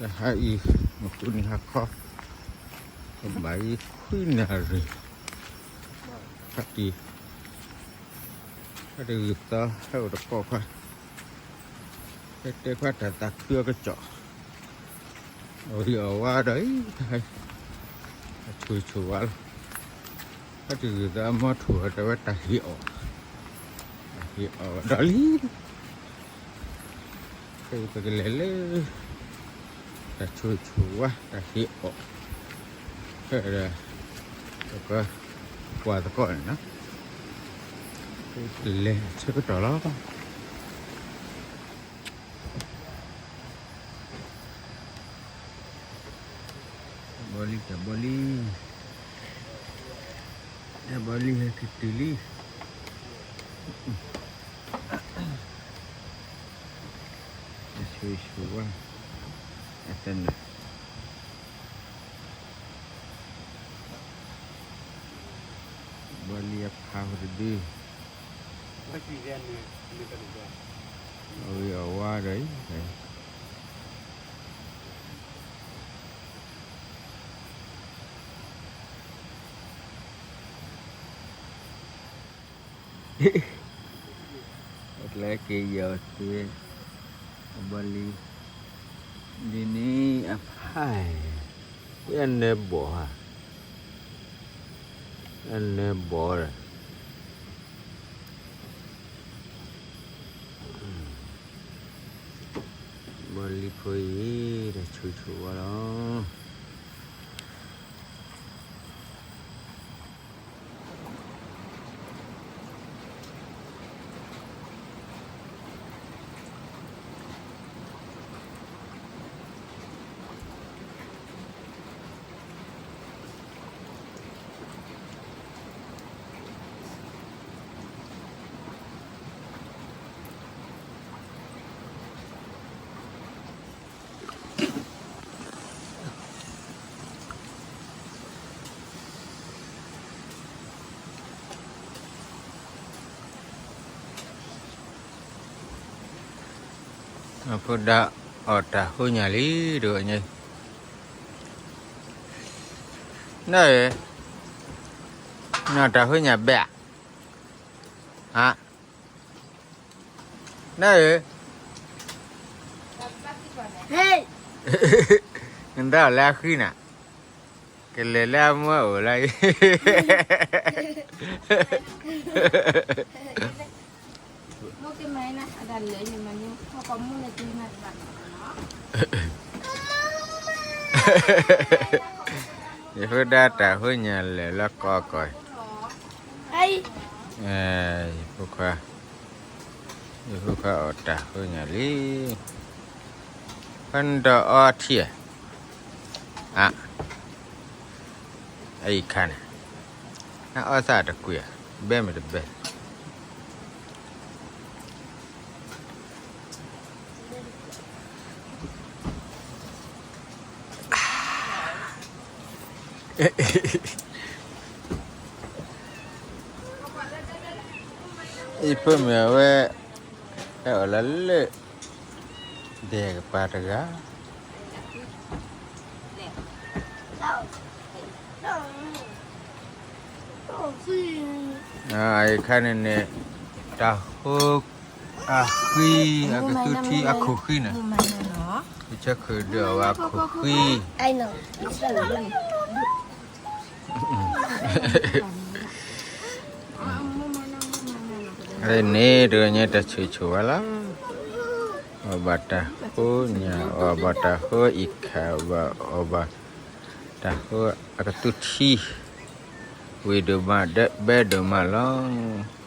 ဟါအံၤ မုၢ်ဃုနံၤဟါခီ ကဘၣ်အံၤခွံနၣ်ရံၣ် ခါတံၢ် ဟဲတဂုၤသီ ဟဲအိၣ်တကိးခွါ ဟဲတဲခွါတၢ်သးခုအကစီၣ် အီၣ်ဂံၢ်အီၣ်ဝါဒီးအံၤ တၢ်ဆိၣ်ဂ့ၤဆိၣ်ဝါလီၤ ဟဲတဂုၤသီအမီထိၣ်အီၤ တဲဝဲတၢ်ဟ့ၣ်အီၣ် တၢ်ဟ့ၣ်အီၣ်ဒီးလံ ဖဲပကလဲၤလၢ တၢ်ဆိၣ်ဂ့ၤဆိၣ်ဝါ တၢ်ဟ့ၣ်အီၣ် ဖဲဒီး ပကကွၢ်သကိးန့ၣ်နီၤ ပကလဲၤဆၢကတီၢ်လီၤ ဘီလံ တၢ်ဘီလံ တၢ်ဘီလံ ဟဲက့ၤတုၤလံ တၢ်ဆိၣ်ဂ့ၤဆိၣ်ဝါ အသနၢ် ဘီလံအဖးဟိၣ်တဒု အီၣ်ဂံၢ်အီၣ်ဝါဒီးအံၤ ကျဲက့ၤယီၤသ့ အဘီလံ ဒ်န့ၣ်အဖး အနၢဘီၣ်ဧါ အနၢဘီၣ်ဒီး ဘီလံဖိအံၤ တၢ်ဆိၣ်ဂ့ၤဆိၣ်ဝါလီၤ ဖိဒါ အီၣ်တၢ်ဟိညၣ်လံ ဒိၣ်အညါ နၢ်ဧၢ, နအီၣ်တၢ်ဟိညၣ်ဘဲဧါ, ဟါ, နၢ်ဧၢ, နတၢ်အီၣ်လၢအဃံနၤ, ကလဲၤလၢအမုၢ်အိၣ်လၢအံၤ ယဖိဒါတၢ်ဟိညၣ်လဲၤလၢကီၢ်ကီၢ်, ယဖိခွါ, ယဖိခွါအီၣ်တၢ်ဟိညၣ်လံ, ဖဲနတအီထံဧါ, အအံၤခါန့ၣ်, နအီသၣ်တကွံာ်ဧါ, ဘဲမ့ၢ်တဘဲ အံၤဖဲမ့ၢ်အဝဲ, ဟဲအီၣ်လၢလၢ, ဒဲးကပၤတဂၤ အခါန့ၣ်န့ၣ်, တၢ်ဟိ, အဃံ, အကသူထံအခိၣ်ဃံန့ၣ်, ယဆၢခိၣ်ဒုးအဝဲအခိၣ်ဃံ, န့ၣ် တဂၤညါတၢ်ဆိၣ်ဂ့ၤဆိၣ်ဝါလီၤ, အီၣ်ဘၣ်တၢ်ဟိညၣ်, အီၣ်ဘၣ်တၢ်ဟိအံၤခါ, အီၣ်ဘၣ်တၢ်ဟိအကသူထံ, ဝံၤဒိၣ်မး ဘဲဒိၣ်မးလီၤ.